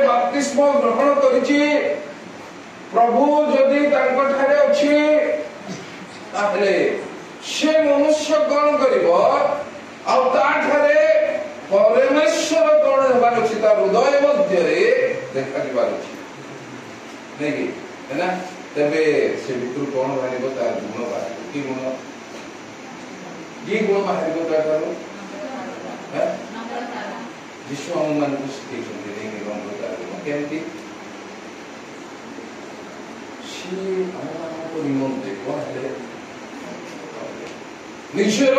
ବାପ୍ତିସ୍ମ ଗ୍ରହଣ କରିଛି, ପ୍ରଭୁ ଯଦି ତାଙ୍କ ଠାରେ ଅଛି, ତାହେଲେ ସେ ମନୁଷ୍ୟ କଣ କରିବ? ଆଉ ତାଠାରେ ପରମେଶ୍ୱର କଣ ହେବାର ଅଛି? ତା ହୃଦୟ ମଧ୍ୟରେ ଦେଖାଯିବାର ଅଛି, ନାଇଁ କି? ହେଲା ତେବେ ସେ ଭିତରୁ କଣ ବାହାରିବ? ତାର ଗୁଣ ବାହାରିବ। କି ଗୁଣ? କି ଗୁଣ ବାହାରିବ ତାଠାରୁ? ଯୀଶୁ ଆମମାନଙ୍କୁ ଶିଖେଇଛନ୍ତି, ନାଇଁ କି? ନମ୍ରତାର ଗୁଣ କେମିତି? ସିଏ ଆମମାନଙ୍କ ନିମନ୍ତେ କଣ ହେଲେ? ନିଜର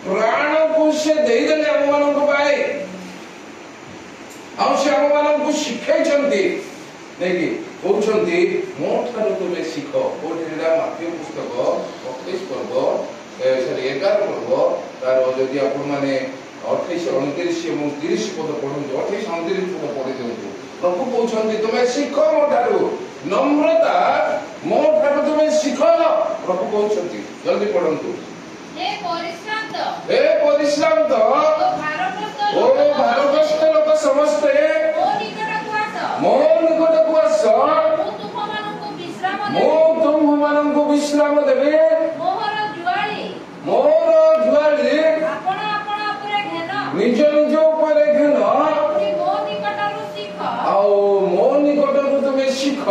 ପ୍ରାଣକୁ ସେ ଦେଇଦେଲେ ଆମମାନଙ୍କ ପାଇଁ। ଆଉ ସେ ଆମମାନଙ୍କୁ ଶିଖେଇଛନ୍ତି, ନାଇକି? କହୁଛନ୍ତି, ମୋ ଠାରୁ ତୁମେ ଶିଖ। କୋଉଠି ହେଲା? ମାଥିଉ ପୁସ୍ତକ 28 ପର୍ବ, ସରି, 11 ପର୍ବ, ତାର ଯଦି ଆପଣମାନେ 28, 29 ଏବଂ 30 ପଦ ପଢନ୍ତୁ। 28, 29 ପଦ ପଢି ଦିଅନ୍ତୁ। ପ୍ରଭୁ କହୁଛନ୍ତି, ତୁମେ ଶିଖ ମୋ ଠାରୁ, ନମ୍ରତା ମୋ ଠାରୁ ତୁମେ ଶିଖ। ପ୍ରଭୁ କହୁଛନ୍ତି, ଜଲ୍ଦି ପଢନ୍ତୁ। ହେ ପରିଶ୍ରାନ୍ତ, ହେ ପରିଶ୍ରାନ୍ତ ଓ ଭାରଗ୍ରସ୍ତ ଓ ଭାରଗ୍ରସ୍ତ ଲୋକ ସମସ୍ତେ, ମୋ ନିକଟକୁ ଆସ। ମୋ ନିକଟକୁ ଆସ। ମୁଁ ତୁମ୍ଭମାନଙ୍କୁ ବିଶ୍ରାମ ମୁଁ ଦେବି। ତୁମ୍ଭମାନଙ୍କୁ ବିଶ୍ରାମ ଦେବି। ମୋହର ଜୁଆଳି ମୋର ଜୁଆଳି ଆପଣା ଆପଣା ଉପରେ ଘେନ। ନିଜ ନିଜ ଉପରେ ଘେନ। ପୁଣି ମୋ ନିକଟରୁ ଶିଖ। ଆଉ ମୋ ନିକଟରୁ ତୁମେ ଶିଖ।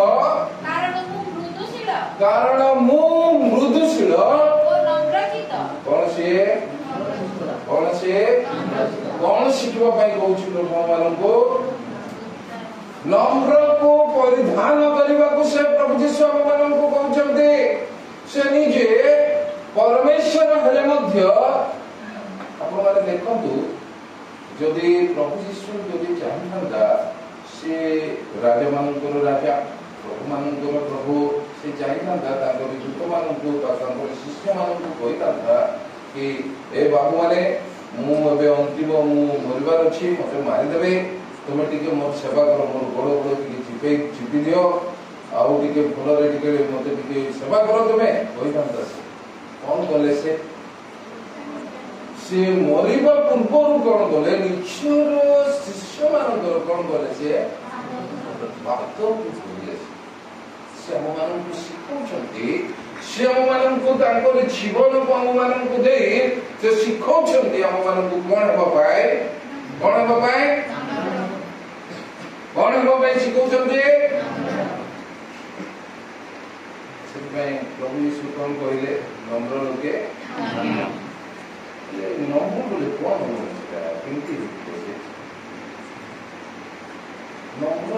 କାରଣ ମୁଁ ମୃଦୁଶୀଳ କାରଣ ମୁଁ ମୃଦୁଶୀଳ ଓ ନମ୍ରଚିତ୍ତ। କଣ ସିଏ? କଣ ସିଏ? କଣ ଶିଖିବା ପାଇଁ କହୁଛି ପ୍ରଭୁମାନଙ୍କୁ? ନମ୍ରକୁ ପରିଧାନ କରିବାକୁ ସେ ପ୍ରଭୁ ଯୀଶୁ ଆମମାନଙ୍କୁ କହୁଛନ୍ତି। ସେ ନିଜେ ପରମେଶ୍ୱର ହେଲେ ମଧ୍ୟ, ଆପଣମାନେ ଦେଖନ୍ତୁ, ଯଦି ପ୍ରଭୁ ଯୀଶୁ ଯଦି ଚାହିଁଥାନ୍ତା, ସେ ରାଜାମାନଙ୍କର ରାଜା, ପ୍ରଭୁମାନଙ୍କର ପ୍ରଭୁ, ସେ ଚାହିଁଥାନ୍ତା ତାଙ୍କର ଦୂତମାନଙ୍କୁ ବା ତାଙ୍କର ଶିଷ୍ୟମାନଙ୍କୁ କହିଥାନ୍ତା କି, ଏ ବାବୁମାନେ, ମୁଁ ଏବେ ଅନ୍ତିମ, ମୁଁ ମରିବାର ଅଛି, ମତେ ମାରିଦେବେ, ତୁମେ ଟିକେ ମୋର ସେବା କର, ମୋର ଗୋଡ଼ ଗୋଡ଼ ଟିକେ ଚିପି ଦିଅ, ଆଉ ଟିକେ ଭଲରେ ଟିକେ ମତେ ଟିକେ ସେବା କର ତୁମେ, କହିଥାନ୍ତା ସେ। କଣ କଲେ ସେ? ସେ ମରିବା ପୂର୍ବରୁ କଣ କଲେ? ନିଜର ଶିଷ୍ୟମାନଙ୍କର କଣ କଲେ? ସେ ପାଦକୁ ଧୋଇଲେ। ସେ ଆମମାନଙ୍କୁ ଶିଖଉଛନ୍ତି। ସେ ଆମମାନଙ୍କୁ ତାଙ୍କର ଜୀବନକୁ ଆମମାନଙ୍କୁ ଦେଇ ସେ ଶିଖଉଛନ୍ତି ଆମମାନଙ୍କୁ କଣ ହେବା ପାଇଁ? କଣ ହେବା ପାଇଁ? କଣ ହେବା ପାଇଁ ଶିଖଉଛନ୍ତି? ସେଥିପାଇଁ ପ୍ରଭୁ ଯୀଶୁ କଣ କହିଲେ? ନମ୍ର ଲୋକେ। ହେଲେ ନମ୍ର ବୋଲେ କଣ ହବ? ସେଟା କେମିତି ହେଇଯିବ ସେ ନମ୍ର?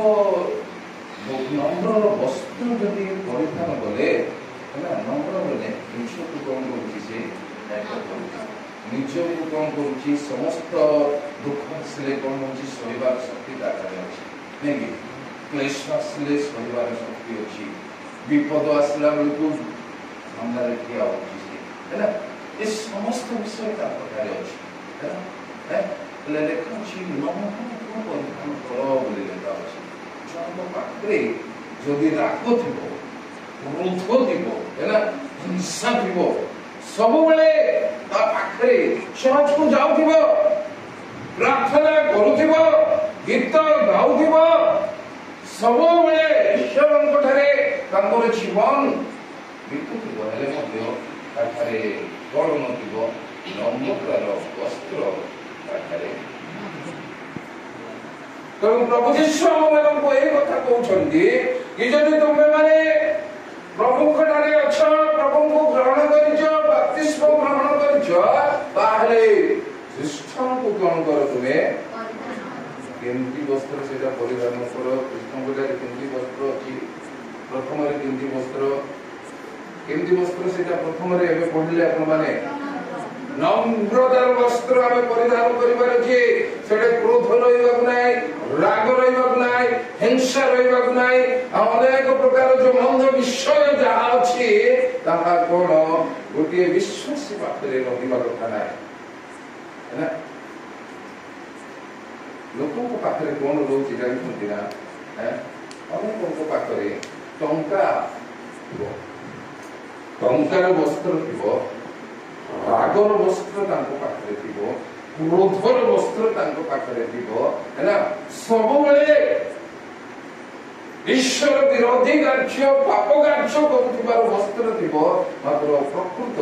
ନମ୍ରର ବସ୍ତ୍ର ଯଦି ପରିଧାନ କଲେ ହେଲା। ନମ୍ର ବୋଲେ ନିଜକୁ କଣ କରୁଛି? ସେ ତ୍ୟାଗ କରୁଛି ନିଜକୁ। କଣ କରୁଛି? ସମସ୍ତ ଦୁଃଖ ଆସିଲେ କଣ ହଉଛି? ସହିବାର ଶକ୍ତି ତା ଠାରେ ଅଛି, ନାଇଁ କି? କ୍ଲେଶ ଆସିଲେ ସହିବାର ଶକ୍ତି ଅଛି। ବିପଦ ଆସିଲା ବେଳକୁ ସାମ୍ନାରେ ଠିଆ ହଉଛି ସେ, ହେଲା? ଏ ସମସ୍ତ ବିଷୟ ତାଙ୍କ ଠାରେ ଅଛି, ହେଲା? ହେଲେ ଲେଖା ଅଛି, ନମ୍ରକୁ ପରିଧାନ କର ବୋଲି ଲେଖା ଅଛି। ଜଣଙ୍କ ପାଖରେ ଯଦି ରାଗ ଥିବ, କ୍ରୋଧ ଥିବ, ହେଲା, ହିଂସା ଥିବ, ସବୁବେଳେ ତା ପାଖରେ ଚର୍ଚ୍ଚକୁ ଯାଉଥିବ, ପ୍ରାର୍ଥନା କରୁଥିବ, ଗୀତ ଗାଉଥିବ, ସବୁବେଳେ ଈଶ୍ୱରଙ୍କ ଠାରେ ତାଙ୍କର ଜୀବନ ବିତୁଥିବ, ହେଲେ ମଧ୍ୟ ତାଠାରେ କଣ ନଥିବ? ନମ୍ରତାର ବସ୍ତ୍ର ତାଠାରେ। ତେଣୁ ପ୍ରଭୁ ଯୀଶୁ ଆମମାନଙ୍କୁ ଏଇ କଥା କହୁଛନ୍ତି କି ଯଦି ତୁମେମାନେ ପ୍ରଭୁଙ୍କ ଠାରେ ଅଛ, ପ୍ରଭୁଙ୍କୁ ଗ୍ରହଣ କରିଛ, ବାପ୍ତିସ୍ମ ଗ୍ରହଣ କରିଛ, ତାହେଲେ ଖ୍ରୀଷ୍ଟଙ୍କୁ କଣ କର ତୁମେ? କେମିତି ବସ୍ତ୍ର ସେଇଟା ପରିଧାନ କର? ଖ୍ରୀଷ୍ଟଙ୍କ ଠାରେ କେମିତି ବସ୍ତ୍ର ଅଛି? ପ୍ରଥମରେ କେମିତି ବସ୍ତ୍ର? କେମିତି ବସ୍ତ୍ର ସେଇଟା ପ୍ରଥମରେ ଏବେ ପଢିଲେ ଆପଣମାନେ। ନମ୍ରତାର ବସ୍ତ୍ର ଆମେ ପରିଧାନ କରିବାର ଅଛି। ସେଟା କ୍ରୋଧ ରହିବାକୁ ନାହିଁ, ରାଗ ରହିବାକୁ ନାହିଁ, ହିଂସା ରହିବାକୁ ନାହିଁ, ଆଉ ଅନେକ ପ୍ରକାର ଯୋଉ ମନ୍ଦ ବିଷୟ ଯାହା ଅଛି, ତାହା କଣ ଗୋଟିଏ ବିଶ୍ୱାସୀ ପାଖରେ ରହିବା କଥା ନାହିଁ, ହେଲା? ଲୋକଙ୍କ ପାଖରେ କଣ ରହୁଛି ଜାଣିଛନ୍ତି ନା? ଅନେକଙ୍କ ପାଖରେ ଟଙ୍କା ଥିବ, ଟଙ୍କାର ବସ୍ତ୍ର ଥିବ, ରାଗର ବସ୍ତ୍ର ତାଙ୍କ ପାଖରେ ଥିବ, କ୍ରୋଧର ବସ୍ତ୍ର ତାଙ୍କ ପାଖରେ ଥିବ, ହେଲା? ସବୁବେଳେ ଈଶ୍ୱର ବିରୋଧୀ କାର୍ଯ୍ୟ, ପାପ କାର୍ଯ୍ୟ କରୁଥିବାର ବସ୍ତ୍ର ଥିବ, ମାତ୍ର ପ୍ରକୃତ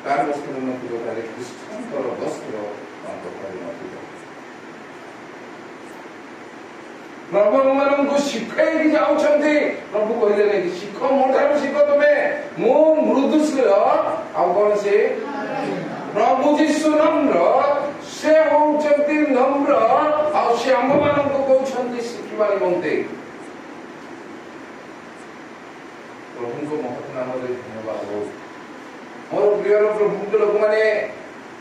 ତାର ବସ୍ତ୍ର ନଥିବ, ତାହେଲେ ଖ୍ରୀଷ୍ଟଙ୍କର ବସ୍ତ୍ର ତାଙ୍କ ଠାରେ ନଥିବ। ପ୍ରଭୁ ମାନଙ୍କୁ ଶିଖେଇକି ଯାଉଛନ୍ତି। ପ୍ରଭୁ କହିଲେ ନାଇଁ କି ଶିଖ, ମୋ ଠାରୁ ଶିଖ ତୁମେ, ମୁଁ ମୃଦୁଶୀଳ ଆଉ କଣ ସେ ପ୍ରଭୁ ଯୀଶୁ ନମ୍ର, ସେ ହଉଛନ୍ତି ନମ୍ର, ଆଉ ସେ ଆମ୍ଭମାନଙ୍କୁ କହୁଛନ୍ତି ଶିଖିବା ନିମନ୍ତେ। ପ୍ରଭୁଙ୍କ ମହତ୍ ନାମରେ ଧନ୍ୟବାଦ ହଉ। ମୋର ପ୍ରିୟର ପ୍ରଭୁଙ୍କ ଲୋକମାନେ,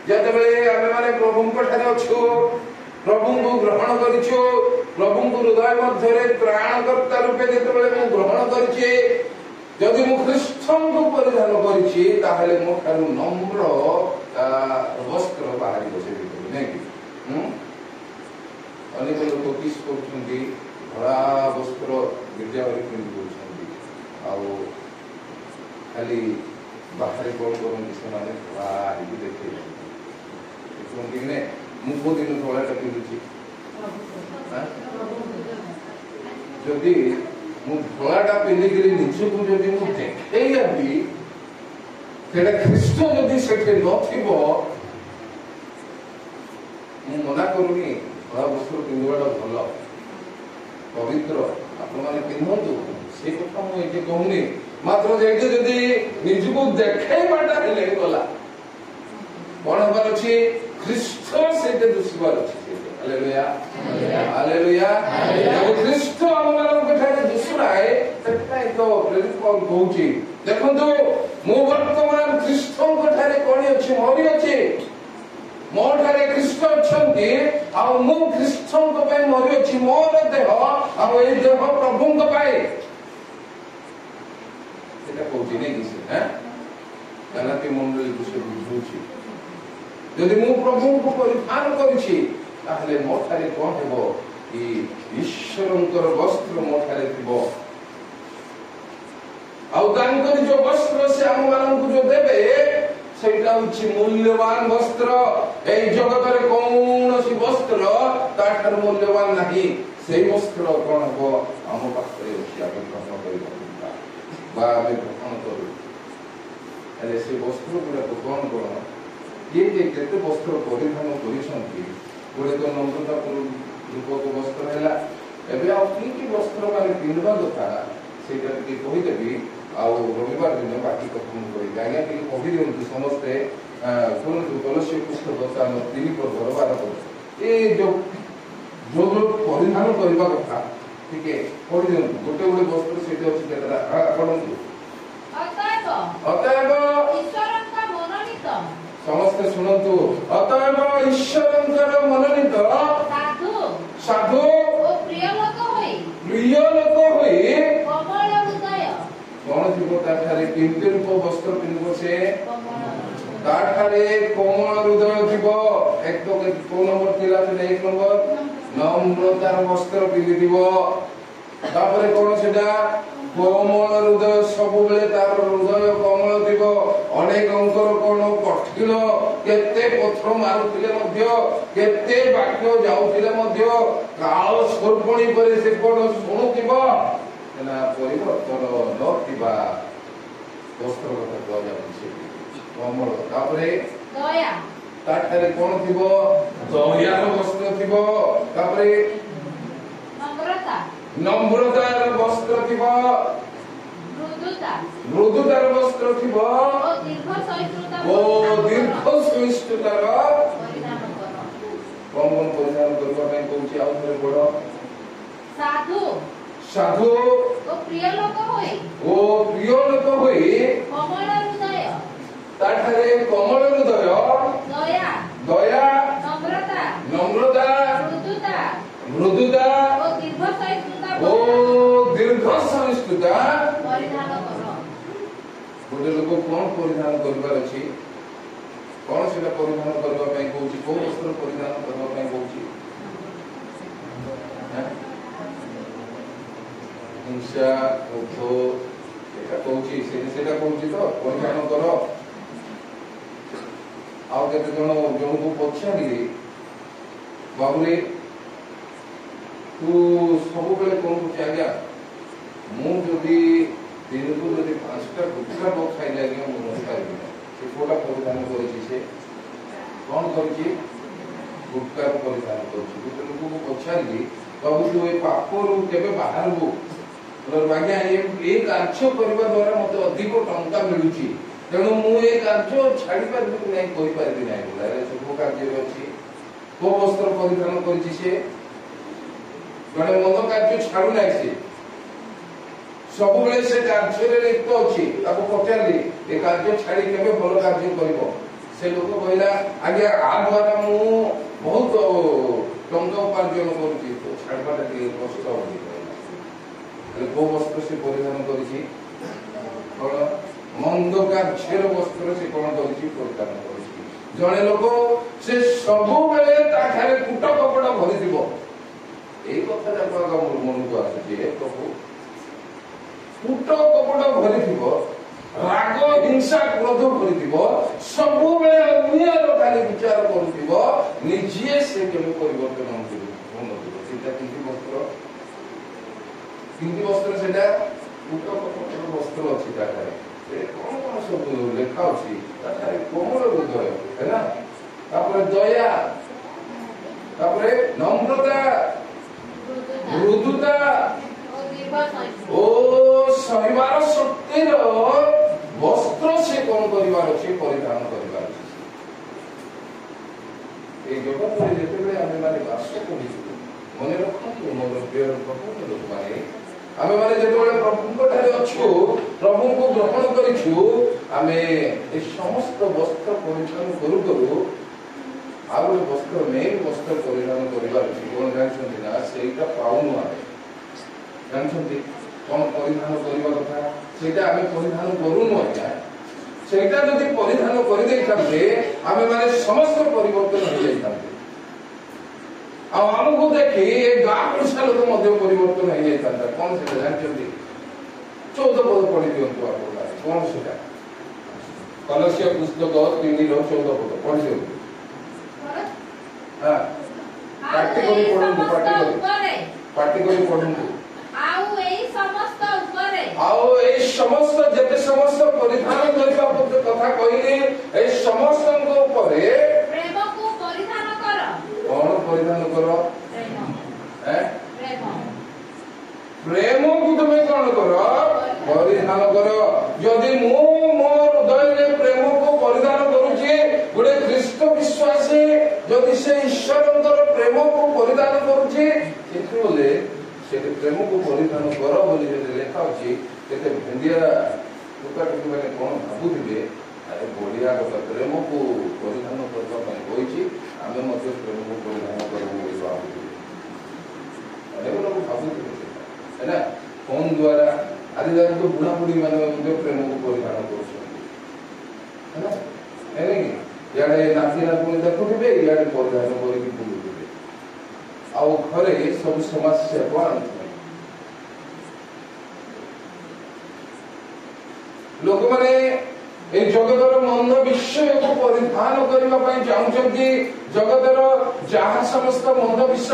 ଯେତେବେଳେ ଆମେମାନେ ପ୍ରଭୁଙ୍କ ଠାରେ ଅଛୁ, ପ୍ରଭୁଙ୍କୁ ଗ୍ରହଣ କରିଛୁ, ପ୍ରଭୁଙ୍କୁ ହୃଦୟ ମଧ୍ୟରେ ତ୍ରାଣକର୍ତ୍ତା ରୂପେ ଯେତେବେଳେ ମୁଁ ଗ୍ରହଣ କରିଛି, ଯଦି ମୁଁ ଖ୍ରୀଷ୍ଟଙ୍କୁ ପରିଧାନ କରିଛି, ତାହେଲେ ମୋ ଠାରୁ ନମ୍ର ବସ୍ତ୍ର ବାହାରିବ ସେ ଭିତରୁ, ନାଇଁ କି? ଅନେକ ଲୋକ କିସ୍ କରୁଛନ୍ତି, ଧଳା ବସ୍ତ୍ର ଗିର୍ଜା ଘରେ ପିନ୍ଧି ଦଉଛନ୍ତି, ଆଉ ଖାଲି ବାହାରେ କଣ କରନ୍ତି ସେମାନେ ଧଳା ହେଇକି ଦେଖେଇ ଦିଅନ୍ତି। କୁହନ୍ତି କି ନାଇଁ, ମୁଁ କୋଉ ଦିନ ଧଳାଟା ପିନ୍ଧୁଛି? ଯଦି ମୁଁ ଧଳାଟା ପିନ୍ଧିକିରି ନିଜକୁ ଯଦି ମୁଁ ଦେଖେଇ ହେବି, ସେଇଟା ଖ୍ରୀଷ୍ଟ ଯଦି ସେଠି ନଥିବ, ମୁଁ ମନା କରୁନି ଧଳା ବସ୍ତ୍ର ପିନ୍ଧିବାଟା ଭଲ, ପବିତ୍ର, ଆପଣମାନେ ପିନ୍ଧନ୍ତୁ, ସେ କଥା ମୁଁ ଏଠି କହୁନି। ମାତ୍ର ସେଇଠି ଯଦି ନିଜକୁ ଦେଖେଇବାଟା ହେଲେ ଗଲା, କଣ ହେବାର ଅଛି? ଖ୍ରୀଷ୍ଟ ସେଇଟା ଦୁଷିବାର ଅଛି। Hallelujah, hallelujah. ଖ୍ରୀଷ୍ଟ ଆମମାନଙ୍କ ଠାରେ ଦୁଷୁନାଏ, ସେଥିପାଇଁ ତ ପ୍ରେରିତ ପାଉଲ କହୁଛି, ଦେଖନ୍ତୁ ମୁଁ ବର୍ତ୍ତମାନ ଖ୍ରୀଷ୍ଟଙ୍କ ଠାରେ କଣ ଅଛି? ମରି ଅଛି। ମୋ ଠାରେ ଖ୍ରୀଷ୍ଟ ଅଛନ୍ତି, ଆଉ ମୁଁ ଖ୍ରୀଷ୍ଟଙ୍କ ପାଇଁ ମରି ଅଛି। ମୋର ଦେହ ଆଉ ଏଇ ଦେହ ପ୍ରଭୁଙ୍କ ପାଇଁ। ସେଟା କହୁଛି ନାଇଁ କି ସେ? ଗାଲାତୀ ମଣ୍ଡଳୀକୁ ସେ ବୁଝଉଛି, ଯଦି ମୁଁ ପ୍ରଭୁଙ୍କୁ ପରିଧାନ କରିଛି, ତାହେଲେ ମୋ ଠାରେ କଣ ହେବ କି ଈଶ୍ୱରଙ୍କର ବସ୍ତ୍ର ମୋ ଠାରେ ଥିବ, ଆଉ ତାଙ୍କର ଯୋଉ ବସ୍ତ୍ର ସେ ଆମମାନଙ୍କୁ ଯୋଉ ଦେବେ, ସେଇଟା ହଉଛି ମୂଲ୍ୟବାନ ବସ୍ତ୍ର। ଏଇ ଜଗତରେ କୌଣସି ବସ୍ତ୍ର ତାଠାରୁ ମୂଲ୍ୟବାନ ନାହିଁ। ସେଇ ବସ୍ତ୍ର କଣ ହବ? ଆମ ପାଖରେ ଅଛି, ଆମେ ଗ୍ରହଣ କରିବାକୁ ବା ଆମେ ଗ୍ରହଣ କରୁ। ହେଲେ ସେ ବସ୍ତ୍ର ଗୁଡାକ କଣ କଣ, କିଏ କିଏ କେତେ ବସ୍ତ୍ର ପରିଧାନ କରିଛନ୍ତି? ଗୋଟେ ତ ନମ୍ରତା ରୂପକ ବସ୍ତ୍ର ହେଲା। ଏବେ ଆଉ କି କି ବସ୍ତ୍ର ମାନେ ପିନ୍ଧିବା କଥା ସେଇଟା ଟିକେ କହିଦେବି, ଆଉ ରବିବାର ଦିନ ବାକି କଥା ମୁଁ କହିବି। ଆଜ୍ଞା ଟିକେ କହିଦିଅନ୍ତୁ ସମସ୍ତେ, କୁହନ୍ତୁ କଲସୀ ପୁସ୍ତକ ତାର 3 ପର୍ବର 12 ପଦ, ଏ ଯୋଉ ଯୋଉ ଯୋଉ ପରିଧାନ କରିବା କଥା ଟିକେ ପଢିଦିଅନ୍ତୁ। ଗୋଟେ ଗୋଟେ ବସ୍ତ୍ର ସେଇଠି ଅଛି କେତେଟା ପଢନ୍ତୁ। ଅତଏବ ଈଶ୍ୱରଙ୍କ ମନୋନୀତ, ସମସ୍ତେ ଶୁଣନ୍ତୁ, ଅତଏବ ଈଶ୍ୱରଙ୍କର ମନୋନୀତ ସାଧୁ ସାଧୁ ଓ ପ୍ରିୟ ଲୋକ ହୋଇ, ପ୍ରିୟ ଲୋକ ହୋଇ କୋମଳ ହୃଦୟ, କଣ ଥିବ ତାଠାରେ? କେମିତି ରୂପ ବସ୍ତ୍ର ପିନ୍ଧିବ ସେ? ତାଠାରେ କୋମଳ ହୃଦୟ ଥିବ। ଏକ ତ କୋଉ ନମ୍ବର ଥିଲା ସେଟା? 1 ନମ୍ବର ନମ୍ରତାର ବସ୍ତ୍ର ପିନ୍ଧିଥିବ। ତାପରେ କଣ ସେଟା? କୋମଳ ହୃଦୟ, ସବୁବେଳେ ତାର ହୃଦୟ କୋମଳ ଥିବ। ଅନେକଙ୍କର କଣ କଠିନ, କେତେ ପଥର ମାରୁଥିଲେ ମଧ୍ୟ, କେତେ ବାକ୍ୟ ଯାଉଥିଲେ ମଧ୍ୟ, କାଳ ସର୍ପଣୀ ପରି ସେ କଣ ଶୁଣୁଥିବ ନା ପରିବର୍ତ୍ତନ ନଥିବା ବସ୍ତ୍ର କଥା କୁହାଯାଉଛି କୋମଳ। ତାପରେ ଦୟା, ତାଠାରେ କଣ ଥିବ? ଦୟାର ବସ୍ତ୍ର ଥିବ। ତାପରେ ନମ୍ରତା, ନମ୍ରତାର ବସ୍ତ୍ର ଥିବ, ମୃଦୁତା, ମୃଦୁତାର ବସ୍ତ୍ର ଥିବ, ଓ ଦୀର୍ଘ ସହିଷ୍ଣୁତା ଓ ଦୀର୍ଘ ସହିଷ୍ଣୁତାର ପରିଧାନ କର। କଣ କଣ ପରିଧାନ କରିବା ପାଇଁ କହୁଛି? ଆଉ ଥରେ ପଢ। ସାଧୁ ସାଧୁ ଓ ପ୍ରିୟ ଲୋକ ହୋଇ, ଓ ପ୍ରିୟ ଲୋକ ହୋଇ, କୋମଳ ହୃଦୟ, ତାଠାରେ କୋମଳ ହୃଦୟ, ଦୟା, ଦୟା, ନମ୍ରତା, ନମ୍ରତା, ମୃଦୁତା, ମୃଦୁତା ଓ ଦୀର୍ଘ ସହିଷ୍ଣୁତା ଓ ଦୀର୍ଘ ସହିଷ୍ଣୁତା ପରିଧାନ କର। ଗୋଟେ ଲୋକ କଣ ପରିଧାନ କରିବାର ଅଛି? କଣ ସେଟା ପରିଧାନ କରିବା ପାଇଁ କହୁଛି? କୋଉ ବସ୍ତ୍ର ପରିଧାନ କରିବା ପାଇଁ କହୁଛି? ହିଂସା, କ୍ରୋଧ, ଏଟା କହୁଛି, ସେଇଟା କହୁଛି ତ ପରିଧାନ କର। ଆଉ କେତେ ଜଣ ଜଣକୁ ପଚାରିଲି, ବାବୁରେ ତୁ ତୁ ସବୁବେଳେ କଣ କରୁଛୁ? ଆଜ୍ଞା ମୁଁ ଯଦି ଦିନକୁ ଯଦି 5ଟା ଗୁଟଖା ନ ଖାଇଲେ ଆଜ୍ଞା ମୁଁ ରହିପାରିବି ନାହିଁ। ସେ କୋଉଟା ପରିଧାନ କରିଛି? ସେ କଣ କରିଛି? ଗୁଟକାର ପରିଧାନ କରୁଛି। ଗୋଟେ ଲୋକକୁ ପଚାରିଲି, ବାବୁ ତୁ ଏ ପାପରୁ କେବେ ବାହାରିବୁ? ଆଜ୍ଞା ଏ କାର୍ଯ୍ୟ କରିବା ଦ୍ୱାରା ମତେ ଅଧିକ ଟଙ୍କା ମିଳୁଛି, ତେଣୁ ମୁଁ ଏ କାର୍ଯ୍ୟ ଛାଡି ପାରିବି କି ନାହିଁ କହିପାରିବି ନାହିଁ। ବୋଲେ ସବୁ କାର୍ଯ୍ୟରେ ଅଛି। କୋଉ ବସ୍ତ୍ର ପରିଧାନ କରିଛି ସେ? ଜଣେ ମନ୍ଦ କାର୍ଯ୍ୟ ଛାଡୁନାହିଁ, ସେ ସବୁବେଳେ ସେ କାର୍ଯ୍ୟରେ ଲିପ୍ତ ଅଛି। ତାକୁ ପଚାରିଲି, ଏ କାର୍ଯ୍ୟ ଛାଡି କେବେ ଭଲ କାର୍ଯ୍ୟ କରିବ? ସେ ଲୋକ କହିଲା, ଆଜ୍ଞା ଆ ଦ୍ୱାରା ମୁଁ ବହୁତ ଟଙ୍କା ଉପାର୍ଜନ କରୁଛି, ତ ଛାଡିବାଟା ଟିକେ କଷ୍ଟ ବୋଲି କହିଲା। ହେଲେ କୋଉ ବସ୍ତ୍ର ସେ ପରିଧାନ କରିଛି? କଣ ମନ୍ଦ କାର୍ଯ୍ୟର ବସ୍ତ୍ର ସେ କଣ କରିଛି? ପରିଧାନ କରିଛି। ଜଣେ ଲୋକ ସେ ସବୁବେଳେ ତା ଠାରେ କୂଟ କପଟ ଭରିଥିବ। ଏଇ କଥା ଯାକ ଆଗ ମୋର ମନକୁ ଆସୁଛି। ଏ ପ୍ରଭୁ, କୂଟ କପଟ ଭରିଥିବ, ରାଗ ହିଂସା କ୍ରୋଧ ଭରିଥିବ, ସବୁବେଳେ ଅନ୍ୟର ଖାଲି ବିଚାର କରୁଥିବ, ନିଜେ ସେ କେବେ ପରିବର୍ତ୍ତନ ହଉନଥିବ। ସେଇଟା କେମିତି ବସ୍ତ୍ର? କେମିତି ବସ୍ତ୍ର ସେଇଟା? କୂଟ କପଟର ବସ୍ତ୍ର ଅଛି ତା ଠାରେ। ସେ କଣ କଣ ସବୁ ଲେଖା ଅଛି ତା ଠାରେ? କୋମଳ ହୃଦୟ ହେଲା, ତାପରେ ଦୟା, ତାପରେ ନମ୍ରତା, ମୃଦୁତା ଓ ସହିବାର ଶକ୍ତିର ବସ୍ତ୍ର ସେ କଣ କରିବାର ଅଛି? ପରିଧାନ କରିବାର ଅଛି। ଏଇ ଜଗତରେ ଯେତେବେଳେ ଆମେ ମାନେ ବାସ କରୁଛୁ, ମନେ ରଖନ୍ତୁ ମୋର ପ୍ରିୟ ପ୍ରଭୁଙ୍କ ଲୋକମାନେ, ଆମେମାନେ ଯେତେବେଳେ ପ୍ରଭୁଙ୍କ ଠାରେ ଅଛୁ, ପ୍ରଭୁଙ୍କୁ ଗ୍ରହଣ କରିଛୁ, ଆମେ ଏ ସମସ୍ତ ବସ୍ତ୍ର ପରିଧାନ କରୁ କରୁ ଆଉ ଗୋଟେ ବସ୍ତ୍ର, ମେନ୍ ବସ୍ତ୍ର ପରିଧାନ କରିବାର ଅଛି। କଣ ଜାଣିଛନ୍ତି ନା? ସେଇଟା ପାଉନୁ ଆମେ। ଜାଣିଛନ୍ତି କଣ ପରିଧାନ କରିବା କଥା? ସେଇଟା ଆମେ ପରିଧାନ କରୁନୁ ଆଜ୍ଞା। ସେଇଟା ଯଦି ପରିଧାନ କରିଦେଇଥାନ୍ତେ, ଆମେ ମାନେ ସମସ୍ତ ପରିବର୍ତ୍ତନ ହେଇଯାଇଥାନ୍ତେ, ଆଉ ଆମକୁ ଦେଖି ଏ ଗାଁ ପଡ଼ିଶା ଲୋକ ମଧ୍ୟ ପରିବର୍ତ୍ତନ ହେଇଯାଇଥାନ୍ତା। କଣ ସେଟା ଜାଣିଛନ୍ତି? 14 ପଦ ପଢି ଦିଅନ୍ତୁ ଆପଣ। କଣ ସେଟା? କଲସୀୟ ପୁସ୍ତକ 3ର 14 ପଦ ପଢି ଦିଅନ୍ତୁ। ହଁ, ପାଟି କରି ପଢନ୍ତୁ, ପାଟି କରି, ପାଟି କରି ପଢନ୍ତୁ। ଆଉ ଏଇ ସମସ୍ତ ଉପରେ, ଆଉ ଏଇ ସମସ୍ତ, ଯେତେ ସମସ୍ତ ପରିଧାନ କରିବା କଥା କହିଲି, ଏଇ ସମସ୍ତଙ୍କ ଉପରେ ପ୍ରେମକୁ ପରିଧାନ କର। କଣ ପରିଧାନ କର? ପ୍ରେମ। ପ୍ରେମ। ପ୍ରେମକୁ ତୁମେ କଣ କର? ପରିଧାନ କର। ଯଦି ମୁଁ ମୋ ହୃଦୟରେ ପ୍ରେମକୁ ପରିଧାନ କରୁଛି, ଗୋଟେ ଖ୍ରୀଷ୍ଟ ବିଶ୍ୱାସୀ ଯଦି ସେ ଈଶ୍ୱରଙ୍କର ପ୍ରେମକୁ ପରିଧାନ କରୁଛି, ସେଥି ବୋଲେ ସେଠି ପ୍ରେମକୁ ପରିଧାନ କର ବୋଲି ଯଦି ଲେଖା ଅଛି, କେତେ ଭେଣ୍ଡିଆ ଟୋକା ଟୋକି ମାନେ କଣ ଭାବୁଥିବେ? ଆରେ ବଢିଆ କଥା, ପ୍ରେମକୁ ପରିଧାନ କରିବା ପାଇଁ କହିଛି, ଆମେ ମଧ୍ୟ ପ୍ରେମକୁ ପରିଧାନ କରିବୁ ବୋଲି ଭାବୁଥିବେ। ଅନେକ ଲୋକ ଭାବୁଥିବେ ସେଟା, ହେଲା। ଫୋନ ଦ୍ୱାରା ଆଜିକାଲି ତ ବୁଢା ବୁଢୀ ମାନେ ମଧ୍ୟ ପ୍ରେମକୁ ପରିଧାନ କରୁଛନ୍ତି, ହେଲା, ହେଲା କି? ଇଆଡେ ନାତି ନାତୁଣୀ ଦେଖୁଥିବେ, ଇଆଡେ ପରିଧାନ କରିକି ବୁଲୁଥିବେ, ଆଉ ଘରେ ସବୁ ସମସ୍ୟାକୁ ଆଣୁଥିବେ। ଲୋକମାନେ ଏଇ ଜଗତର ମନ୍ଦ ବିଷୟକୁ ପରିଧାନ କରିବା ପାଇଁ ଚାହୁଁଛନ୍ତି। ଜଗତର ଯାହା ସମସ୍ତ ମନ୍ଦ ବିଷୟ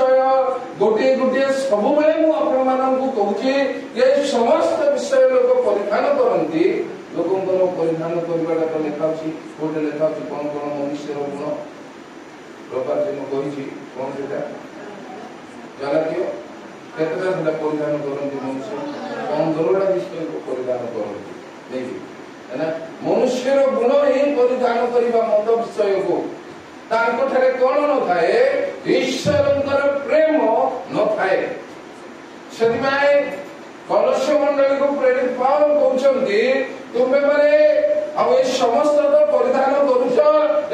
ଗୋଟିଏ ଗୋଟିଏ, ସବୁବେଳେ ମୁଁ ଆପଣମାନଙ୍କୁ କହୁଛି ଯେ ସମସ୍ତ ବିଷୟ ଲୋକ ପରିଧାନ କରନ୍ତି। ଲୋକଙ୍କର ପରିଧାନ କରିବାଟା ତ ଲେଖା ଅଛି। କୋଉଠି ଲେଖା ଅଛି କଣ କଣ ମନୁଷ୍ୟର ଗୁଣ? ରବିବାର ଦିନ କହିଛି, କଣ ସେଟା? ଗାଲାତୀୟ କେତେଟା ସେଟା ପରିଧାନ କରନ୍ତି ମନୁଷ୍ୟ? 15ଟା ବିଷୟକୁ ପରିଧାନ କରନ୍ତି ନାଇକି? ନା, ମନୁଷ୍ୟର ଗୁଣ ହିଁ ପରିଧାନ କରିବା ମନ୍ଦ ବିଷୟକୁ। ତାଙ୍କଠାରେ କଣ ନଥାଏ? ଈଶ୍ୱରଙ୍କର ପ୍ରେମ ନଥାଏ। ସେଥିପାଇଁ କଲସୀୟ ମଣ୍ଡଳୀକୁ ପ୍ରେରିତ ପାଉଲ କହୁଛନ୍ତି, ତୁମେମାନେ ଆଉ ଏ ସମସ୍ତ ତ ପରିଧାନ କରୁଛ,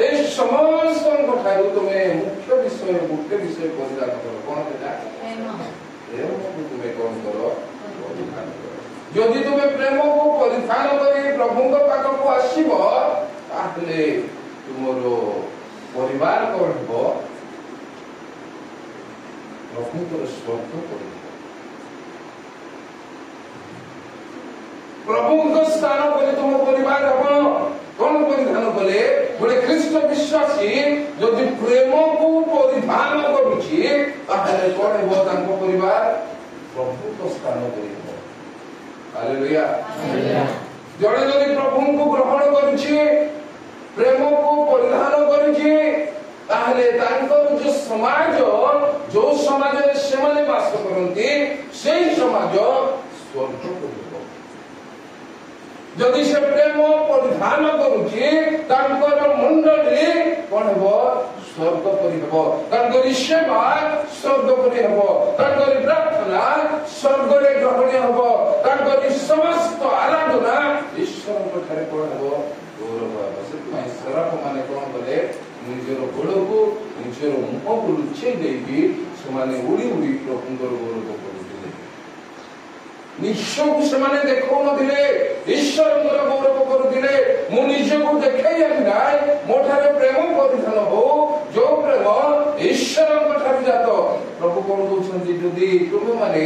ଏଇ ସମସ୍ତଙ୍କ ଠାରୁ ତୁମେ ମୁଖ୍ୟ ବିଷୟ ଗୋଟେ ବିଷୟ ପରିଧାନ କର। କଣ ସେଟା? ପ୍ରେମକୁ ତୁମେ କଣ କର? ପରିଧାନ କର। ଯଦି ତୁମେ ପ୍ରେମକୁ ପରିଧାନ କରି ପ୍ରଭୁଙ୍କ ପାଖକୁ ଆସିବ, ତାହେଲେ ତୁମର ପରିବାର କଣ ହେବ? ପ୍ରଭୁଙ୍କର ସ୍ୱର୍ଗ କରିବ। ପ୍ରଭୁଙ୍କ ସ୍ଥାନ ବୋଲି ତୁମ ପରିବାର ହେବ। କଣ ପରିଧାନ କଲେ? ଗୋଟେ ଖ୍ରୀଷ୍ଟ ବିଶ୍ୱାସୀ ଯଦି ପ୍ରେମକୁ ପରିଧାନ କରୁଛି, ତାହେଲେ ତାହେଲେ କଣ ହେବ? ତାଙ୍କ ପରିବାର ପ୍ରଭୁଙ୍କ ସ୍ଥାନ କରିବ। ହାଲେଲୁୟା। ଜଣେ ଯଦି ପ୍ରଭୁଙ୍କୁ ଗ୍ରହଣ କରୁଛି, ପ୍ରେମକୁ ପରିଧାନ କରିଛି, ତାହେଲେ ତାଙ୍କର ଯୋଉ ସମାଜ, ଯୋଉ ସମାଜରେ ସେମାନେ ବାସ କରନ୍ତି, ସେଇ ସମାଜ ସ୍ୱର୍ଗ କରିବ। ଯଦି ସେ ପ୍ରେମ ପରିଧାନ କରୁଛି, ତାଙ୍କର ମଣ୍ଡଳୀ କଣ ହେବ? ସ୍ୱର୍ଗ ପରି ହେବ। ତାଙ୍କରି ସେବା ସ୍ୱର୍ଗ ପରି ହେବ। ତାଙ୍କରି ପ୍ରାର୍ଥନା ସ୍ୱର୍ଗରେ ଗ୍ରହଣୀୟ ହେବ। ତାଙ୍କରି ସମସ୍ତ ଆରାଧନା ଈଶ୍ୱରଙ୍କ ଠାରେ କଣ ହେବ? ଗୌରବ ହେବ। ସେଥିପାଇଁ ସେରାଫ ମାନେ କଣ କଲେ? ନିଜର ଗୋଡ଼କୁ, ନିଜର ମୁହଁକୁ ଲୁଚେଇ ଦେଇକି ସେମାନେ ଉଡ଼ି ଉଡ଼ି ପ୍ରଭୁଙ୍କର ଗୌରବ କରୁଥିଲେ। ନିଜକୁ ସେମାନେ ଦେଖାଉନଥିଲେ, ଈଶ୍ୱରଙ୍କର ଗୌରବ କରୁଥିଲେ। ମୁଁ ନିଜକୁ ଦେଖେଇବାକୁ ନାହିଁ, ମୋ ଠାରେ ପ୍ରେମ ପରିଧାନ ହଉ, ଯୋଉ ପ୍ରେମ ଈଶ୍ୱରଙ୍କ ଠାରୁ ଜାତ। ପ୍ରଭୁ କଣ କହୁଛନ୍ତି? ଯଦି ତୁମେମାନେ,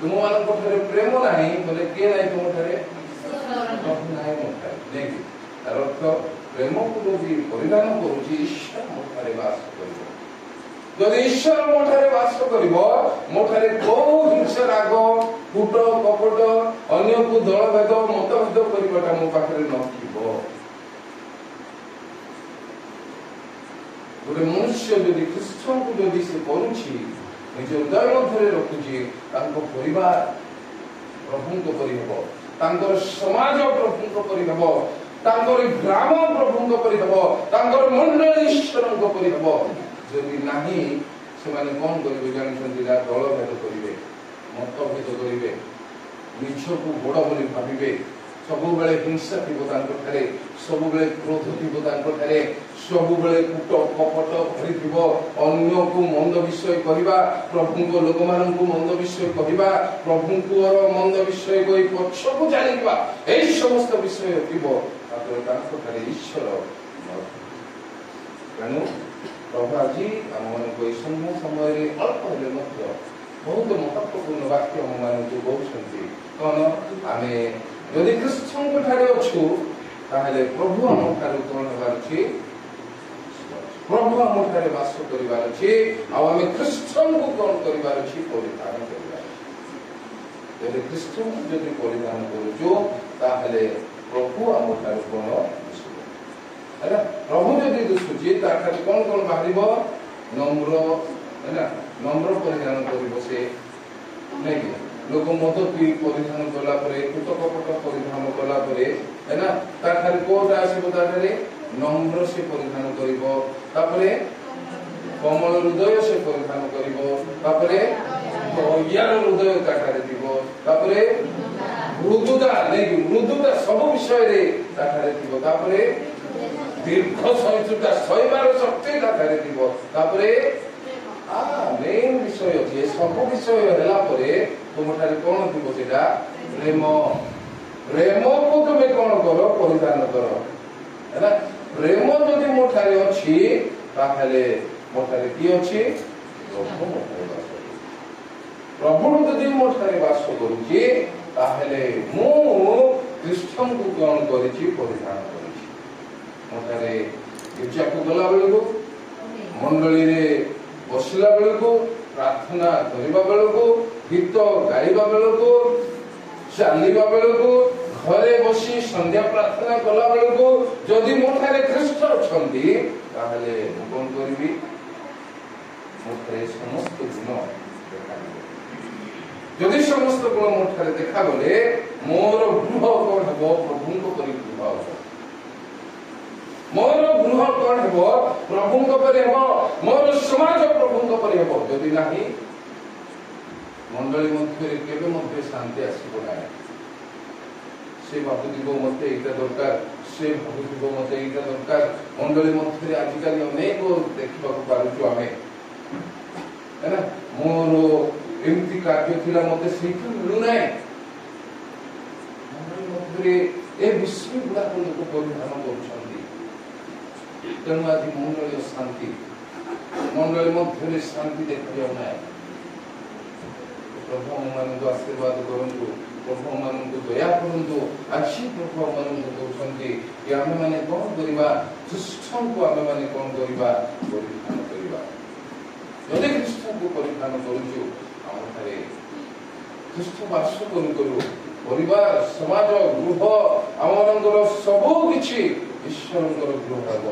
ତୁମମାନଙ୍କ ଠାରେ ପ୍ରେମ ନାହିଁ, ବୋଲେ କିଏ ନାହିଁ ତୁମ ଠାରେ? ପ୍ରଭୁ ନାହିଁ ମୋ ଠାରେ। ନାଇଁକି? ତାର ଅର୍ଥ ପ୍ରେମକୁ ଯଦି ପରିଧାନ କରୁଛି, ଈଶ୍ୱର ମୋ ଠାରେ ବାସ କରିବ। ଯଦି ଈଶ୍ୱର ମୋ ଠାରେ ବାସ କରିବ, ମୋ ଠାରେ କୋଉ ହିଂସା, ରାଗ, କୂଟ କପଟ, ଅନ୍ୟକୁ ଦଳଭେଦ ମତଭେଦ କରିବାଟା ମୋ ପାଖରେ ନଥିବ। ଗୋଟେ ମନୁଷ୍ୟ ଯଦି ଖ୍ରୀଷ୍ଟଙ୍କୁ ଯଦି ସେ କରୁଛି, ନିଜ ହୃଦୟ ମଧ୍ୟରେ ରଖୁଛି, ତାଙ୍କ ପରିବାର ପ୍ରଭୁଙ୍କ ପରି ହେବ, ତାଙ୍କର ସମାଜ ପ୍ରଭୁଙ୍କ ପରି ହେବ, ତାଙ୍କର ଗ୍ରାମ ପ୍ରଭୁଙ୍କ ପରି ହେବ, ତାଙ୍କର ମଣ୍ଡଳୀ ଈଶ୍ୱରଙ୍କ ପରି ହେବ। ଯଦି ନାହିଁ, ସେମାନେ କଣ କରିବେ ଜାଣିଛନ୍ତି ନା? ଦଳଭେଦ କରିବେ, ମତଭେଦ କରିବେ, ନିଜକୁ ବଡ ବୋଲି ଭାବିବେ। ସବୁବେଳେ ହିଂସା ଥିବ ତାଙ୍କଠାରେ, ସବୁବେଳେ କ୍ରୋଧ ଥିବ ତାଙ୍କଠାରେ, ସବୁବେଳେ କୂଟ କପଟ ଭରିଥିବ। ଅନ୍ୟକୁ ମନ୍ଦ ବିଷୟ କହିବା, ପ୍ରଭୁଙ୍କ ଲୋକମାନଙ୍କୁ ମନ୍ଦ ବିଷୟ କହିବା, ପ୍ରଭୁଙ୍କର ମନ୍ଦ ବିଷୟ କହି ପଛକୁ ଚାଲିଯିବା, ଏଇ ସମସ୍ତ ବିଷୟ ଥିବ। ତାପରେ ତାଙ୍କଠାରେ ଈଶ୍ୱର। ତେଣୁ ପ୍ରଭୁ ଆଜି ଆମମାନଙ୍କୁ ଏଇ ସନ୍ଧ୍ୟା ସମୟରେ ଅଳ୍ପ ହେଲେ ମଧ୍ୟ ବହୁତ ମହତ୍ୱପୂର୍ଣ୍ଣ ବାକ୍ୟ ଆମମାନଙ୍କୁ କହୁଛନ୍ତି। କଣ? ଆମେ ଯଦି ଖ୍ରୀଷ୍ଟଙ୍କ ଠାରେ ଅଛୁ, ତାହେଲେ ପ୍ରଭୁ ଆମ ଠାରୁ କଣ ହେବାର ଅଛି? ପ୍ରଭୁ ଆମ ଠାରେ ବାସ କରିବାର ଅଛି। ଆଉ ଆମେ ଖ୍ରୀଷ୍ଟଙ୍କୁ କଣ କରିବାର ଅଛି? ପରିଧାନ କରିବାର ଅଛି। ଯଦି ଖ୍ରୀଷ୍ଟଙ୍କୁ ଯଦି ପରିଧାନ କରୁଛୁ, ତାହେଲେ ପ୍ରଭୁ ଆମ ଠାରୁ କଣ ଦିଶିବ? ହେଲା, ପ୍ରଭୁ ଯଦି ଦିଶୁଛି, ତାଠାରୁ କଣ କଣ ବାହାରିବ? ନମ୍ର, ହେଲା, ନମ୍ର ପରିଧାନ କରିବ ସେ, ନାଇଁ କି? ଲୋକ ମଦ ପିଇ ପରିଧାନ କଲା ପରେ, କୂଟ କପଟ ପରିଧାନ କଲା ପରେ, ହେଲା, ତାଠାରେ କୋଉଟା ଆସିବ? ତାଠାରେ ନମ୍ର ସେ ପରିଧାନ କରିବ, ତାପରେ କମଳ ହୃଦୟ ସେ ପରିଧାନ କରିବ, ତାପରେ ଦୟାର ହୃଦୟ ତାଠାରେ ଥିବ, ତାପରେ ମୃଦୁତା, ନାଇକି? ମୃଦୁତା ସବୁ ବିଷୟରେ ତାଠାରେ ଥିବ, ତାପରେ ଦୀର୍ଘ ସହିଷ୍ଣୁତା, ସହିବାର ଶକ୍ତି ତାଠାରେ ଥିବ, ତାପରେ ମେନ୍ ବିଷୟ ଅଛି। ଏ ସବୁ ବିଷୟ ହେଲା ପରେ ତୁମଠାରେ କଣ ଥିବ? ସେଇଟା ପ୍ରେମ। ପ୍ରେମକୁ ତୁମେ କଣ କର? ପରିଧାନ କର। ହେଲା, ପ୍ରେମ ଯଦି ମୋ ଠାରେ ଅଛି, ତାହେଲେ ମୋ ଠାରେ କିଏ ଅଛି? ପ୍ରଭୁ ମୋ ଠାରେ ବାସ କରୁଛି। ପ୍ରଭୁ ଯଦି ମୋ ଠାରେ ବାସ କରୁଛି, ତାହେଲେ ମୁଁ ଖ୍ରୀଷ୍ଟଙ୍କୁ କଣ କରିଛି? ପରିଧାନ କରିଛି। ମୋ ଠାରେ ଗିର୍ଜାକୁ ଗଲା ବେଳକୁ, ମଣ୍ଡଳୀରେ ବସିଲା ବେଳକୁ, ପ୍ରାର୍ଥନା କରିବା ବେଳକୁ, ଗୀତ ଗାଇବା ବେଳକୁ, ଚାଲିବା ବେଳକୁ, ଘରେ ବସି ସନ୍ଧ୍ୟା ପ୍ରାର୍ଥନା କଲା ବେଳକୁ ଯଦି ମୋ ଠାରେ ଖ୍ରୀଷ୍ଟ ଅଛନ୍ତି, ତାହେଲେ ମୁଁ କଣ କରିବି? ମୋ ଠାରେ ସମସ୍ତ ଗୁଣ ଦେଖାଯିବ। ଯଦି ସମସ୍ତ ଗୁଣ ମୋ ଠାରେ ଦେଖାଗଲେ, ମୋର ଗୃହ କଣ ହେବ? ପ୍ରଭୁଙ୍କ ପରି ଗୃହ ହେବ। ମୋର ଗୃହ କଣ ହେବ? ପ୍ରଭୁଙ୍କ ପରି ହେବ। ମୋର ସମାଜ ପ୍ରଭୁଙ୍କ ପରି ହେବ। ଯଦି ନାହିଁ, ମଣ୍ଡଳୀ ମଧ୍ୟରେ କେବେ ମଧ୍ୟ ଶାନ୍ତି ଆସିବ ନାହିଁ। ସେ ଭାବୁଥିବ ମତେ ଏଇଟା ଦରକାର, ସେ ଭାବୁଥିବ ମତେ ଏଇଟା ଦରକାର। ମଣ୍ଡଳୀ ମଧ୍ୟରେ ଆଜିକାଲି ଅନେକ ଦେଖିବାକୁ ପାରୁଛୁ ଆମେ, ହେଲା, ମୋର ଏମିତି କାର୍ଯ୍ୟ ଥିଲା, ମତେ ସେଇଠୁ ମିଳୁନାହିଁ। ମଣ୍ଡଳୀ ମଧ୍ୟରେ ଏ ବିଷୟ ଗୁଡାକ ଲୋକ ପରିଧାନ କରୁଛନ୍ତି। ତେଣୁ ଆଜି ମଣ୍ଡଳୀ ଅଶାନ୍ତି, ମଣ୍ଡଳୀ ମଧ୍ୟରେ ଶାନ୍ତି ଦେଖାଯାଉ ନାହିଁ। ପ୍ରଭୁ ଆମମାନଙ୍କୁ ଆଶୀର୍ବାଦ କରନ୍ତୁ, ପ୍ରଭୁ ଆମମାନଙ୍କୁ ଦୟା କରନ୍ତୁ। ଆଜି ପ୍ରଭୁ ଆମମାନଙ୍କୁ କହୁଛନ୍ତି କି ଆମେମାନେ କଣ କରିବା? ଖ୍ରୀଷ୍ଟଙ୍କୁ ଆମେମାନେ କଣ କରିବା? ପରିଧାନ କରିବା। ଯଦି ଖ୍ରୀଷ୍ଟଙ୍କୁ ଖ୍ରୀଷ୍ଟଙ୍କୁ ପରିଧାନ କରୁଛୁ, ଆମଠାରେ ଖ୍ରୀଷ୍ଟ ବାସ କରୁ କରୁ ପରିବାର, ସମାଜ, ଗୃହ, ଆମମାନଙ୍କର ସବୁ କିଛି ଈଶ୍ୱରଙ୍କର ଗୃହ ହେବ।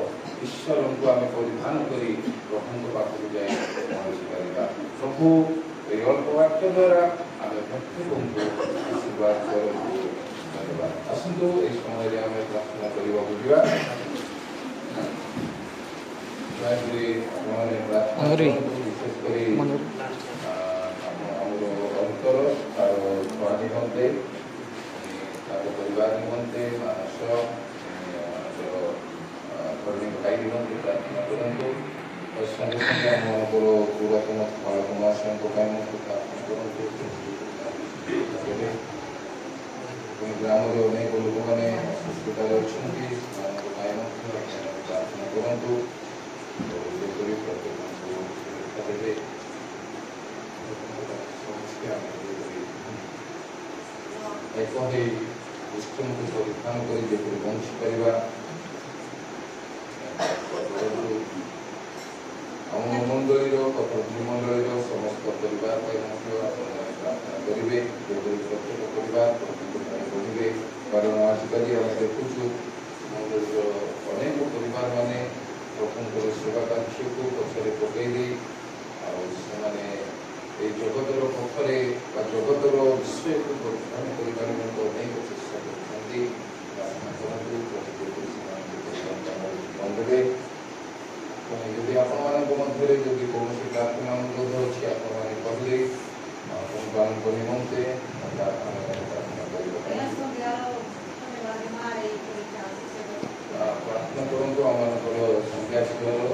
ଈଶ୍ୱରଙ୍କୁ ଆମେ ପରିଧାନ କରି ପ୍ରଭୁଙ୍କ ପାଖକୁ ଯାଇ ପହଞ୍ଚି ପାରିବା। ପ୍ରଭୁ ଏହି ଅଳ୍ପ ବାକ୍ୟ ଦ୍ୱାରା ଆମେ ପ୍ରତ୍ୟେକଙ୍କୁ ଆଶୀର୍ବାଦ କରନ୍ତୁ। ଧନ୍ୟବାଦ। ଆସନ୍ତୁ ଏହି ସମୟରେ ଆମେ ପ୍ରାର୍ଥନା କରିବାକୁ ଯିବା। ଦୟାକରି ଆପଣମାନେ ପ୍ରାର୍ଥନା କରନ୍ତୁ, ବିଶେଷ କରି ଆମର ଅନ୍ତର ତାର ଛୁଆ ନିମନ୍ତେ, ତାର ପରିବାର ନିମନ୍ତେ, ମାନସ ଧରଣୀ ଭାଇ ନିମନ୍ତେ ପ୍ରାର୍ଥନା କରନ୍ତୁ। ସଙ୍ଗେ ସଙ୍ଗେ ଆମମାନଙ୍କର ପୁରାତନ ବାଳକ ମହାଶୟଙ୍କ ପାଇଁ ମଧ୍ୟ ପ୍ରାର୍ଥନା କରନ୍ତୁ। ପୁଣି ଗ୍ରାମରେ ଅନେକ ଲୋକମାନେ ଅସୁସ୍ଥତାରେ ଅଛନ୍ତି, ସେମାନଙ୍କ ପାଇଁ ମଧ୍ୟ ପ୍ରାର୍ଥନା କରନ୍ତୁ। ଯେପରି ପ୍ରତ୍ୟେକଙ୍କୁ ସୁରକ୍ଷା ଦେବେ। ସମସ୍ତେ ଆମେ ଯେପରି ଏକ ହେଇ ଖ୍ରୀଷ୍ଟଙ୍କୁ ପରିଧାନ କରି ଯେପରି ବଞ୍ଚିପାରିବା କରନ୍ତୁ। ଆମ ମଣ୍ଡଳୀର ତଥା ମଣ୍ଡଳୀର ସମସ୍ତ ପରିବାର ପାଇଁ ମଧ୍ୟ ଆପଣମାନେ ପ୍ରାର୍ଥନା କରିବେ, ଯେପରି ପ୍ରତ୍ୟେକ ପରିବାର ପ୍ରଭୁଙ୍କ ଠାରେ ବଢ଼ିବେ। କାରଣ ଆଜିକାଲି ଆମେ ଦେଖୁଛୁ ମଣ୍ଡଳୀର ଅନେକ ପରିବାରମାନେ ପ୍ରଭୁଙ୍କର ସେବା କାର୍ଯ୍ୟକୁ ପଛରେ ପକାଇ ଦେଇ ଆଉ ସେମାନେ ଏଇ ଜଗତର ପଥରେ ବା ଜଗତର ବିଷୟକୁ ପରିଧାନ କରିବା ନିମନ୍ତେ ଅନେକ ଚେଷ୍ଟା କରୁଛନ୍ତି। ପ୍ରାର୍ଥନା କରନ୍ତୁ ପ୍ରଭୁ ଯେପରି ସେମାନଙ୍କୁ ପରିବାର ଜୀବନ ଦେବେ। ପୁଣି ଯଦି ଆପଣମାନଙ୍କ ମଧ୍ୟରେ ଯଦି କୌଣସି ପ୍ରାର୍ଥନା ଅନୁରୋଧ ଅଛି, ଆପଣମାନେ କହିଲେ ଆପଣମାନଙ୍କ ନିମନ୍ତେ ପ୍ରାର୍ଥନା କରିବା ପାଇଁ ପ୍ରାର୍ଥନା କରନ୍ତୁ। ଆମମାନଙ୍କର ସନ୍ଧ୍ୟା ଝିଅର